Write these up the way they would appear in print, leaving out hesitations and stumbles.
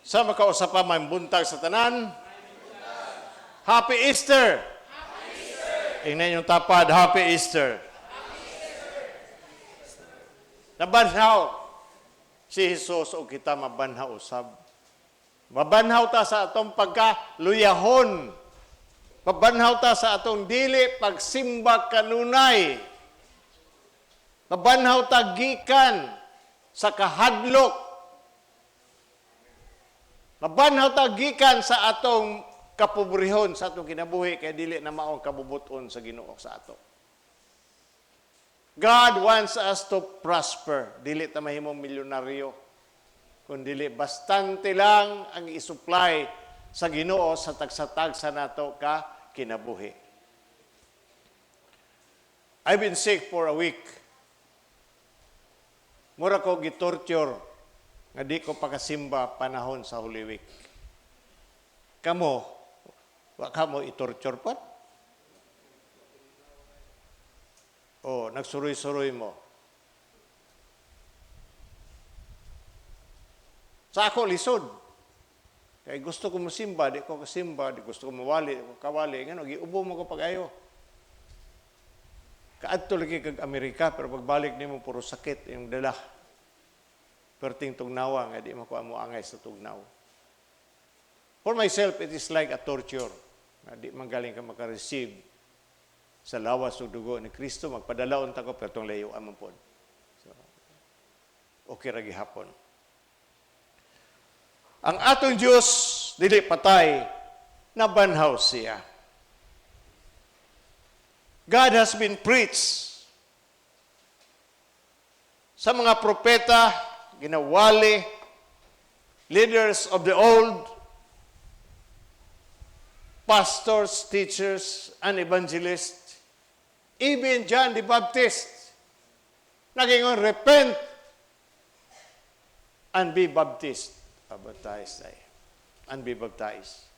Sa makausa pa, may buntag sa tanan. Happy Easter! Ingnan yung tapad, Happy Easter! Nabanhaw si Jesus o kita mabanhaw usab. Mabanhaw ta sa atong pagkaluyahon. Mabanhaw ta sa atong dili pagsimba kanunay. Mabanhaw ta gikan sa kahadlok. Mabanhaw ta gikan sa atong kapobrehon sa atong kinabuhi kay dili na mao ang kabubuton sa Ginoo sa ato. God wants us to prosper. Dili ta mahimong milyonaryo. Kun dili bastante lang ang i-supply sa Ginoo sa tagsa-tagsa nato ka kinabuhi. I've been sick for a week. Mura ko gitorture nga di ko pakasimba panahon sa Holy Week. Kamo, wa kamo i-torture pod? O, nagsuroy-suroy mo. Sa ako, lisod. Kay gusto ko mosimba, di ko kasimba, di gusto ko mawali, di ko kawali. Ngano, giubo mo ko pag-ayo. Kaadto lagi kag Amerika, pero pagbalik nimo puro sakit yung dala. Perting tugnawa nga di mo ko amo angay sa tugnaw. For myself, it is like a torture. Nga di man galing ka maka-receive sa lawas ug dugo ni Kristo, magpadala unta ko pero tong layo man pod. So, okay ra gihapon. Ang atong Dios dili patay, nabanhaw siya. God has been preached sa mga propeta, ginawali, leaders of the old, pastors, teachers, and evangelists, even John the Baptist, naging repent and be baptized. Baptized ay. And be baptized.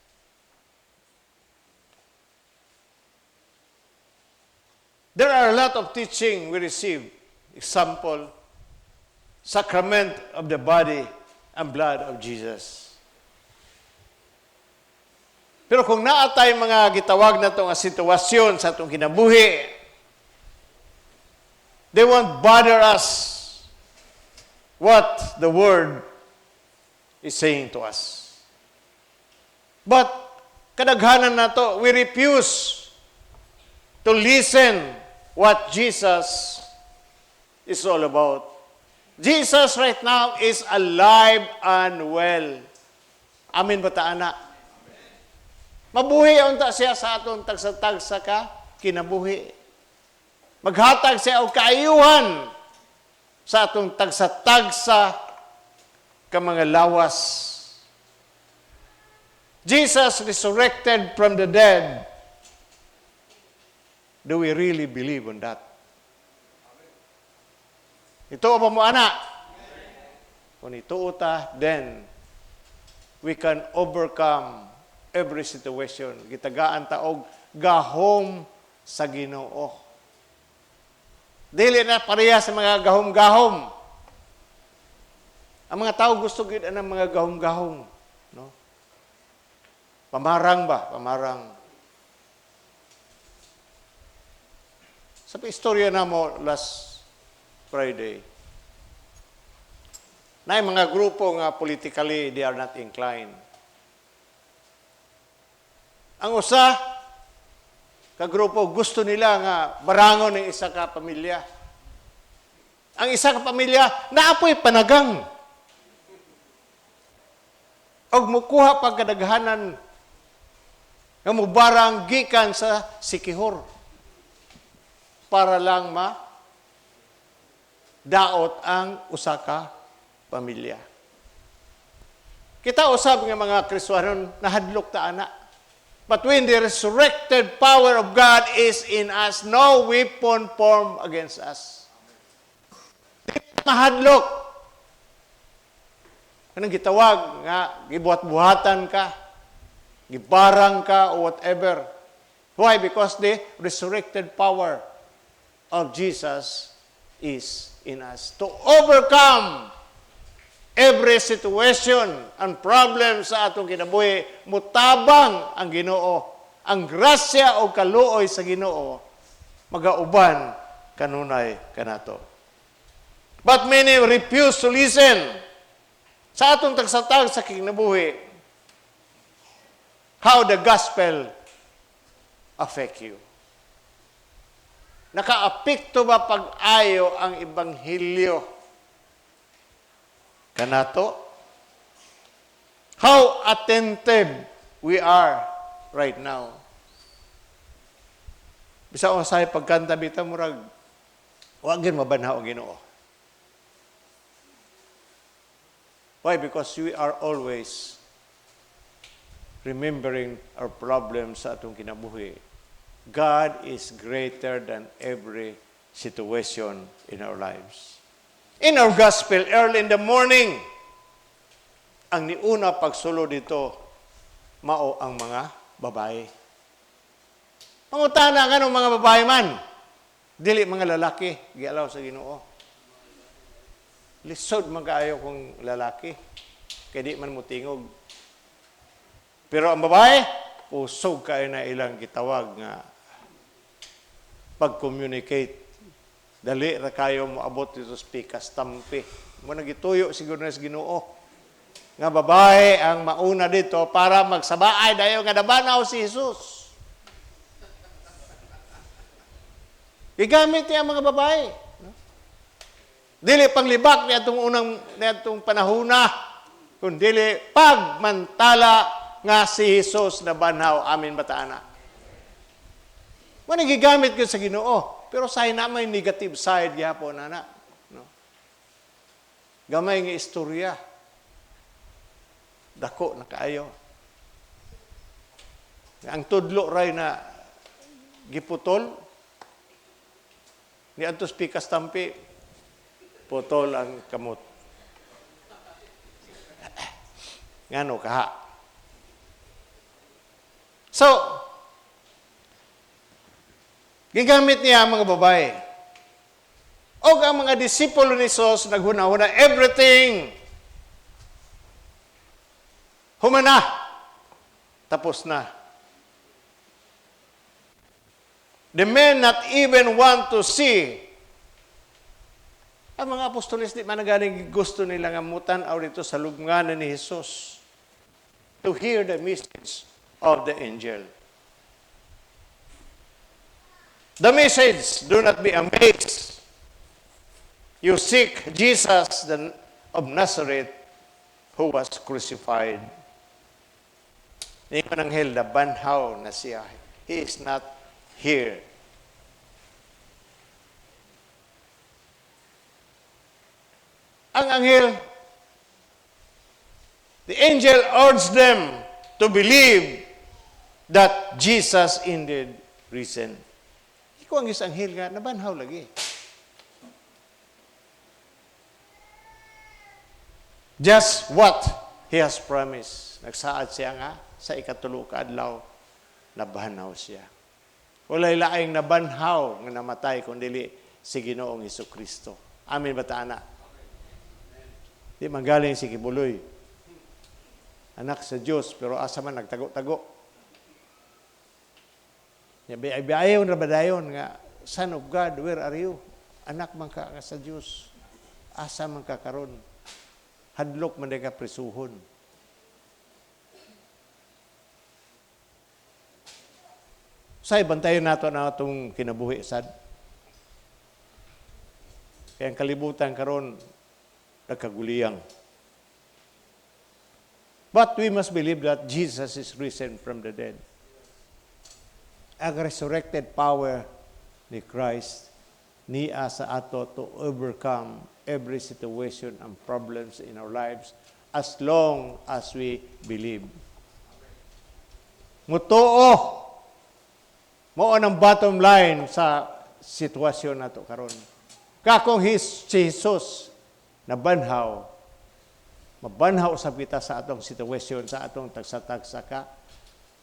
There are a lot of teaching we receive. Example, sacrament of the body and blood of Jesus. Pero kung naa tay mga gitawag na nga sitwasyon sa atong kinabuhi, they won't bother us what the Word is saying to us. But kadaghanan nato, we refuse to listen what Jesus is all about. Jesus right now is alive and well. Amen ba ta, ana? Mabuhi unta siya sa atong tagsa-tagsa ka kinabuhi. Maghatag siya og kaayuhan sa atong tagsa-tagsa ka mga lawas. Jesus resurrected from the dead. Do we really believe on that? Ito ba mo, ana? Kung ituo ta, then we can overcome every situation. Gitagaan ta og gahom sa Ginoo. Dili na pareha sa mga gahom-gahom. Ang mga tao gusto gyud ang mga gahom-gahom, no? Pamarang ba? Pamarang. Sa istorya namo last Friday, na mga grupo nga politically they are not inclined. Ang usa ka grupo gusto nila nga barangon ng isa ka pamilya. Ang isa ka pamilya naapoy panagang. Og mukuha pag kadaghanan nga mubarang gikan sa Sikihor para lang ma daot ang usa ka pamilya. Kita usab nga mga Kristohanon nahadlok ta ana. But when the resurrected power of God is in us, no weapon formed against us. Di mahadlok. Kanang gitawag nga gibuhat-buhatan ka, gibarang ka o whatever. Why? Because the resurrected power of Jesus is in us to overcome Every situation and problem sa atong kinabuhi, mutabang ang Ginoo. Ang grasya o kaluoy sa Ginoo magauban kanunay kanato. But many refuse to listen. Sa atong tagsatag sa kinabuhi, how the gospel affect you? Nakaapekto ba pag-ayo ang ebanghelyo kanato? How attentive we are right now? Bisa usahay pagkanta bitaw, murag wa gyud mabanhaw ang Ginoo. Why? Because we are always remembering our problems sa atong kinabuhi. God is greater than every situation in our lives. In our gospel, early in the morning, ang niuna pagsulod dito, mao ang mga babae. Pangutana, nganong mga babae man? Dili mga lalaki, gialaw sa Ginoo. Lisod man kaayo kung lalaki, kay di man motingog. Pero ang babae, kusog kaayo na ilang gitawag nga pag-communicate. Dali ra kayo moabot dito sa pikas tampi. Mao nagituyo siguro na sa Ginoo nga babae ang mauna dito para magsabaay dayon nga nabanhaw si Jesus. Gigamit niya ang mga babae. No? Dili panglibak ni atong unang ni atong panahuna, kun dili pagmantala nga si Jesus nabanhaw. Amin ba ta ana? Mao gigamit ko sa Ginoo. Pero say na may negative side gyapon ana. No? Gamay nga istorya. Dako na kaayo. Ang tudlo ray na giputol ni adto pikas tampi, putol ang kamot. Ngano kaha? So, gigamit niya ang mga babae. O ang mga disipulo ni Jesus naghuna-huna, everything humana. Tapos na. The men not even want to see. Ang mga apostoles, di man galing gusto nila nga mutan-aw dito sa lubnganan ni Jesus to hear the message of the angel. The message, do not be amazed. You seek Jesus the, of Nazareth, who was crucified. Ningon anghel, nabanhaw na siya. He is not here. Ang anghel, the angel urged them to believe that Jesus indeed risen. Ikaw ang isang anghel nga, nabanhaw lagi. Just what he has promised. Nagsaad siya nga sa ikatulo ka adlaw, nabanhaw siya. Walay laing nabanhaw nga namatay kung dili si Ginoong Hesus Kristo. Amin ba ta ana? Di man galing si Kibuloy. Anak sa Diyos, pero asa man nagtago-tago. Biayon ra ba dayon nga, "Son of God, where are you?" Anak man ka sa Diyos. Asa man ka karon? Hadlok man ka prisuhon. Say bantayon nato na atong kinabuhi sad. Kaya ang kalibutan karon nagkaguliyang. But we must believe that Jesus is risen from the dead. Ang resurrected power ni Christ niya sa ato to overcome every situation and problems in our lives as long as we believe. Mutuo. Mao ang bottom line sa sitwasyon nato karon. Kakong si Jesus nabanhaw, mabanhaw sa kita sa atong sitwasyon, sa atong tagsa-tagsa ka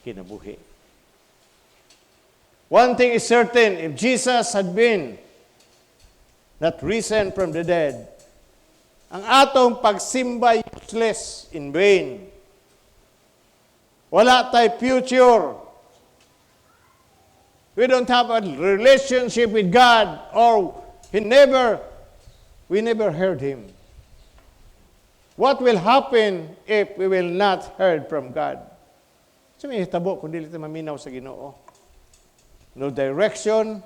kinabuhi. One thing is certain, if Jesus had been not risen from the dead, Ang atong pagsimba, useless, in vain. Wala tay future. We don't have a relationship with God or He never, we never heard Him. What will happen if we will not heard from God? Unsa may hitabo kung dili ta maminaw sa Ginoo? No direction.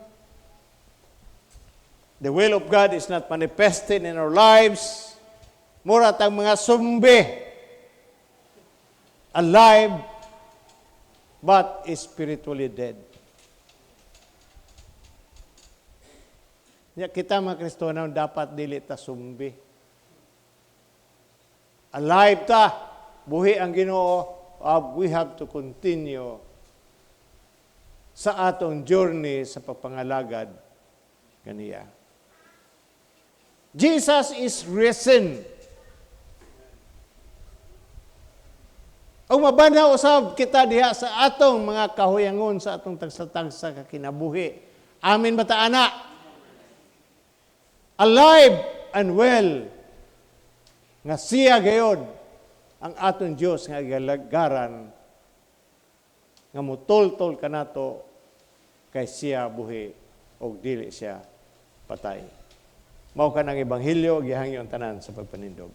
The will of God is not manifested in our lives. Mura tang mga zombie. Alive, but spiritually dead. Ya, kita mga Kristiyano, dapat dili ta zombie. Alive ta, buhi ang Ginoo, we have to continue sa atong journey sa pagpangalagad kaniya. Jesus is risen. Ang mabanhaw usab kita diha sa atong mga kahuyangon, sa atong tagsa-tagsa ka kinabuhi. Amen ba ta ana? Alive and well nga siya gayod ang atong Dios nga galagaran nga mutultol kanato kay siya buhi og dili siya patay. Mao kanang ebanghelyo, gihangyo ang tanan sa pagpanindog.